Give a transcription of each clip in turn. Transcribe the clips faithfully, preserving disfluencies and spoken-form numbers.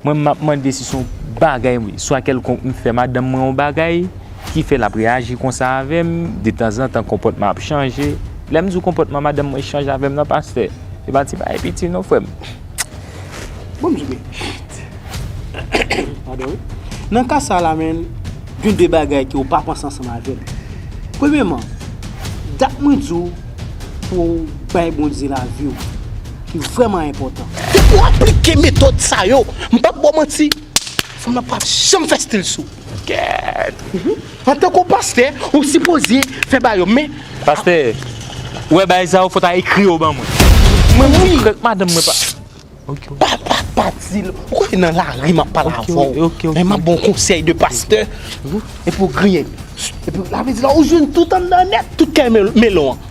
Mwen, m ap mande si se yon bagay, wi, swa kèlkonk m fè madanm mwen yon bagay ki fè l ap reyaji konsa avè m, detanzantan konpòtman ap chanje. Lè m di w konpòtman madanm mwen chanje avè m nan, pastè, se pa ti bagay piti non, frè m. Bon, m di w byen. Padon, wi. Nan ka sa la, menn, gen de bagay ke w pa panse ansanm avè l. Premyèman, dat mwen di w pou w bay Bondye lavi w, ki vrèman enpòtan. Depi w aplike metòd sa yo, m p ap ba w manti, fanm nan p ap janm fè stil sou ou. Kèt! Antanke w pastè, ou sipoze fè bagay yo, men Pastè, ou wè bagay sa yo, fò w ta ekri yo ban mwen. Mwen, mwen, frè, madanm mwen pa. Ok, ok. Pa, pa, pa di l. Ou konnen nan lari m ap pale avè w. Ok, ok, ok. Men m ap ba w konsèy de pastè. Epi w griyen. Epi la vle di la, ou jwenn tout anndan nèt, tout kay mel-, melon an.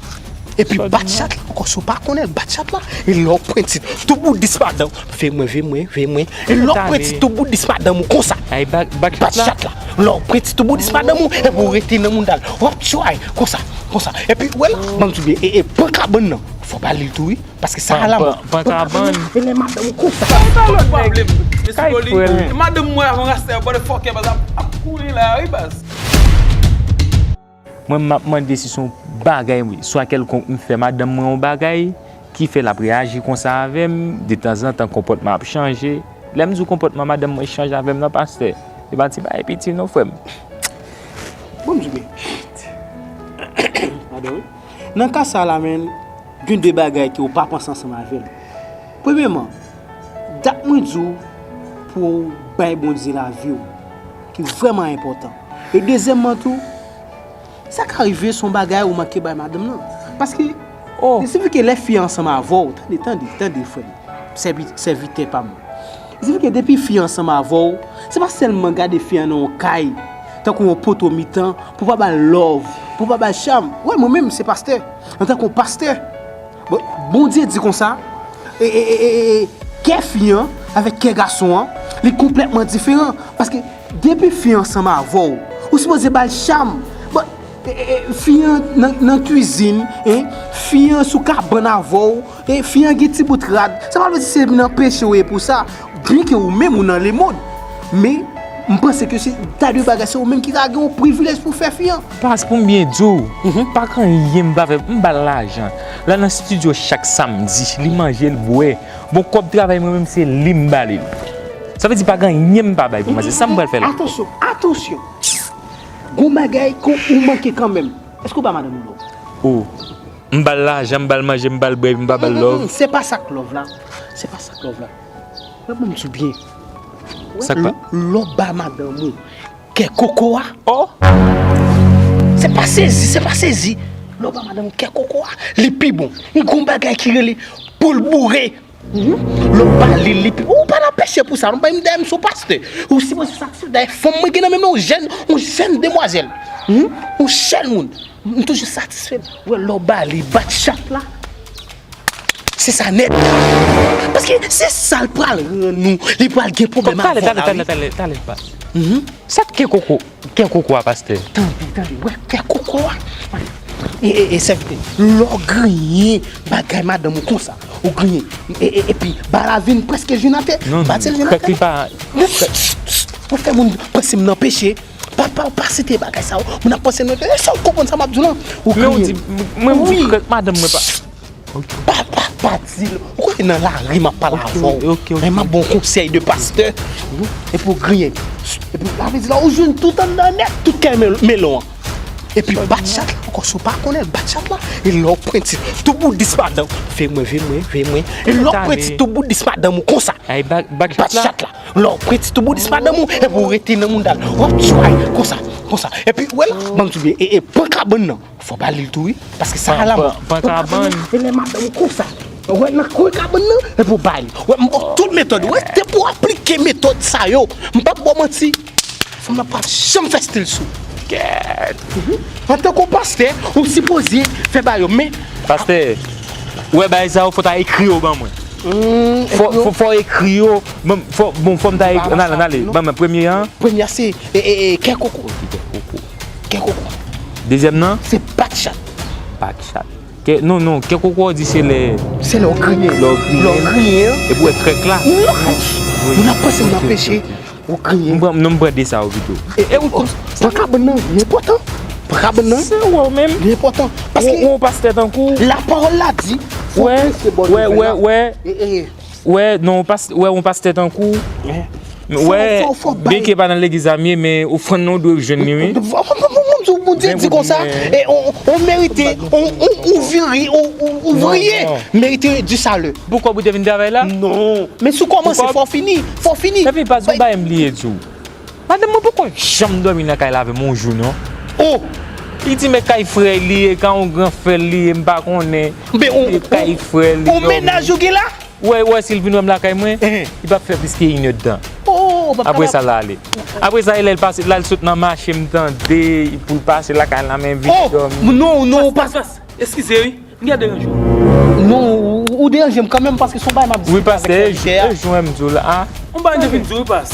Epi bat chat la ankò, si w pa konnen l, bat chat la. E lè w pran tit, tout bout dis madanm. Veye mwen, veye mwen, veye mwen. E lè w pran tit, tout bout dis madanm ou konsa. Ay, bat, bat chat la. Lè w pran tit, tout bout dis madanm ou, epi w rete nan mouda l. W ap tchway, konsa, konsa. Epi, wè la, ban m di w byen, e, e, pran kabann nan. Fò w ba li l tou, wi. Paske sa la, pran, pran kabann. E lè madanm ou konsa. Sa pa lòt pwoblèm. Mesye Boli, madanm mwen avan rasta, motherfucker, baz ap, ap kouri la, wi, baz. Mwen, m ap mande si se yon bagay, wi, swa kèlkonk m fè madanm mwen yon bagay ki fè l ap reyaji konsa avè m, detanzantan konpòtman ap chanje. Lè m di w konpòtman madanm mwen chanje avè m nan, pastè, se pa ti bagay piti non, frè m. Bon, m di w byen. Padon, wi. Nan ka sa la, menn, gen de bagay ke w pa panse ansanm avè l. Premyèman, dat mwen di w pou w bay Bondye lavi w, ki vrèman enpòtan. E dezyèmman tou, sa ka rive se yon bagay ou manke bay madanm nan. Paske, oh, il suffit ke lè fi an ansanm avè w, tande, tande, tande, frè m, sèvi-, sèvitè pa m. Il suffit ke depi fi an ansanm avè w, se pa sèlman gade fi an nan yon kay, tankou yon poto mitan, pou w pa ba l love, pou w pa ba l cham. Wè, mwen menm, se pastè. Antanke yon pastè, bon, Bondye di konsa, e, e, e, e, e, kè fi an avèk kè gason an, li konplètman diferan. Paske depi fi an ansanm avè w, ou sipoze ba l cham. Bon, e, e, e, fi an nan, nan kwizin, en, fi an sou kabann avè w, e, fi an gen ti bout rad. Sa pa vle di se nan peche w ye pou sa. Byenke ou menm ou nan lemonn, men m panse ke se ta de bagay, se ou menm ki ta gen yon privilèj pou fè fi an. Pas pou m byen di w, pa gen anyen m pa fè, m ba l lajan. L al nan estidyo chak samdi, li manje, l bwè. Bon, kòb travay mwen menm, se li m ba li l. Sa vle di pa gen anyen m pa bay pou manzè. Sa m pral fè la? Atansyon, atansyon. Gon bagay ke ou manke kanmenm. Èske ou ba madanm ou love? Oh. M ba l lajan, m ba l manje, m ba l bwè, epi m pa ba l love. Mm, mm, mm, se pa sa k love la. Se pa sa k love la. Wè, ban m di w byen. Sa k pa? Lè w ba madanm ou kè koko a. Oh! Se pa sezi, se pa sezi. Lè w ba madanm ou kè koko a, li pi bon. Yon bagay ki rele poul boure. Mhm. Lè w ba li, li pi bon. Ou pa nan peche pou sa. Non, bay m dèyè m se yon pastè. Ou sipoze satisfè. Dayè, fanm mwen gen nan men m, yon jèn, yon jèn demwazèl. Mhm. Yon jèn moun. M toujou satisfè. Wè, lè w ba li, bat chat la. Se sa nèt. Paske se sa l pral rann ou. Li pral gen pwoblèm avè w la, wi. Talè, talè, talè, talè, talè, pa. Mhm. Sa k kè koko, kè koko a, pastè? Tande, tande, wè, kè koko a. E, e, e, sèvitè, lè w griyen bagay madanm ou konsa, ou griyen, e, e, epi ba la vin prèske jwenn atè, bat l jwenn atè. Non, non, krèk li pa. Ou fè moun panse m nan peche. Pa, pa, pa site bagay sa yo. Moun ap panse nan peche. Èske w konprann sa m ap di w lan? Ou griyen. Men w di, mwen m di krèk madanm mwen pa. Pa, pa, pa di l. Ou konnen nan lari m ap pale avè w. Ok, ok, ok. Men m ap ba w konsèy de pastè. Epi w griyen. Epi la vle di la, ou jwenn tout anndan nèt, tout kay mel-, melon an. Epi bat chat la ankò, si w pa konnen l, bat chat la. E lè w pran tit, tout bout dis madanm. Veye mwen, veye mwen, veye mwen. E lè w pran tit, tout bout dis madanm ou konsa. Ay, bat, bat chat la. Bat chat la. Lè w pran tit, tout bout dis madanm ou, epi w rete nan mouda l. W ap tchway, konsa, konsa. Epi, wè la, ban m di w byen, e, e, pran kabann nan. Fò ba li l tou, wi. Paske sa la, pran, pran kabann. E lè madanm ou konsa. Wè, nan kwen kabann nan, epi w ba li. Wè, m ba w tout metòd. Wè, depi w aplike metòd sa yo, m p ap ba w manti, fanm nan p ap janm fè stil sou ou. Kèt. Mhm. Antanke yon pastè, ou sipoze fè ba yo, men. Pastè, wè, bagay sa yo, fò w ta ekri yo ban mwen. Hmm, fò, ekri yo? Fò, fò ekri yo. Bon, fò, bon, fò m ta ekri. N ale, n ale. Ban mwen premye an. Premye a se, e, e, e, kè koko. Kè koko. Kè koko. Dezyèm nan? Se bat chat. Bat chat. Kè, non, non, kè koko w di se lè. Se lè w griyen. Lè w griyen. Lè w griyen. Epi w wè krèk la. Non. Moun ap panse m nan peche, ou griyen. M pran, non, m pran de sa yo pito. E, e ou, pran kabann nan, li enpòtan. Pran kabann nan, se ou menm, li enpòtan. Paske ou, ou pastè tankou. Lapawòl la di, fò w prese bòn nouvèl la. Wè, wè, wè, wè, non, ou pas-, wè, ou pastè tankou. Wè, byenke pa nan legliz la m ye, men ofrann nan ou dwe jwenn li, wi. Bondye di konsa, e, ou, ou merite, ou, ou, ou vire, ou, ou, ou vrye, merite du salut. Pou kòb ou te vin travay la? Non. Men si w kòmanse, fò w fini. Fò w fini. Epi, pa di yon bagay m bliye di w. Madanm mwen poko janm dòmi nan kay la avè m yon jou, non. Oh! Li di, men kay frè li ye, kay yon gran frè li ye, m pa konnen. Men ou, kay frè li, ou mennaj ou gen la? Wè, wè, si l vin wè m lakay mwen, li p ap fè plis ke inèdtan. Oh, oh, oh, apre sa, l ale. Apre sa, e lè l pase, lè l sot nan mache, m tande, pou l pase lakay la, men vin dòmi. Oh, non, non, ou pa. Eskize, wi. M gen deranje w. Non, ou, ou deranje m kanmenm paske se yon bagay m ap diskite avèk sèvitè a. Wi, pastè, e jou, e jou m di w la, a. Yon bagay m te vin di w, wi, pas.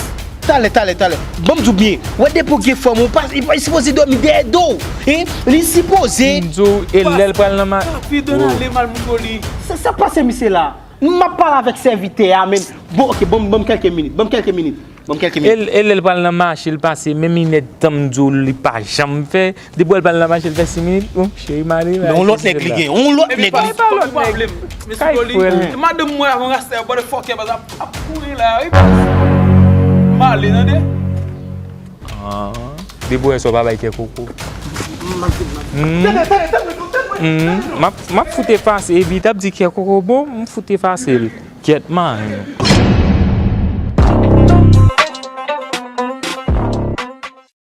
Talè, talè, talè. Ban m di w byen. Wè depi w gen fanm, ou pa, li pa sipoze dòmi dèyè do w. Hein? Li sipoze. M di w, e lè l pral nan ma-, oh. Se, sa k pase misye la. M ap pale avèk sèvitè a, men. Bon, ok, ban m, ban m kèlke minit. Ban m kèlke minit. Ban m kèlke minit. E, e lè l pral nan mache, l pase, menm inèdtan m di w, li pa janm fè. Depi w wè l pral nan mache, l fè sis minit. Bon, cheri, m ale. Men yon lòt nèg li gen, yon lòt nèg li. Epi pa, pa lòt nèg. Kay frè l. Madanm mwen avè yon rasta, motherfucker, baz ap, ap kouri la, wi, baz. M ale, tande. Ah, depi w wè sa, w pa bay kè koko. M ap, m ap fout efase, epi t ap di kè koko bon, m fout efase l. Kyèt, man.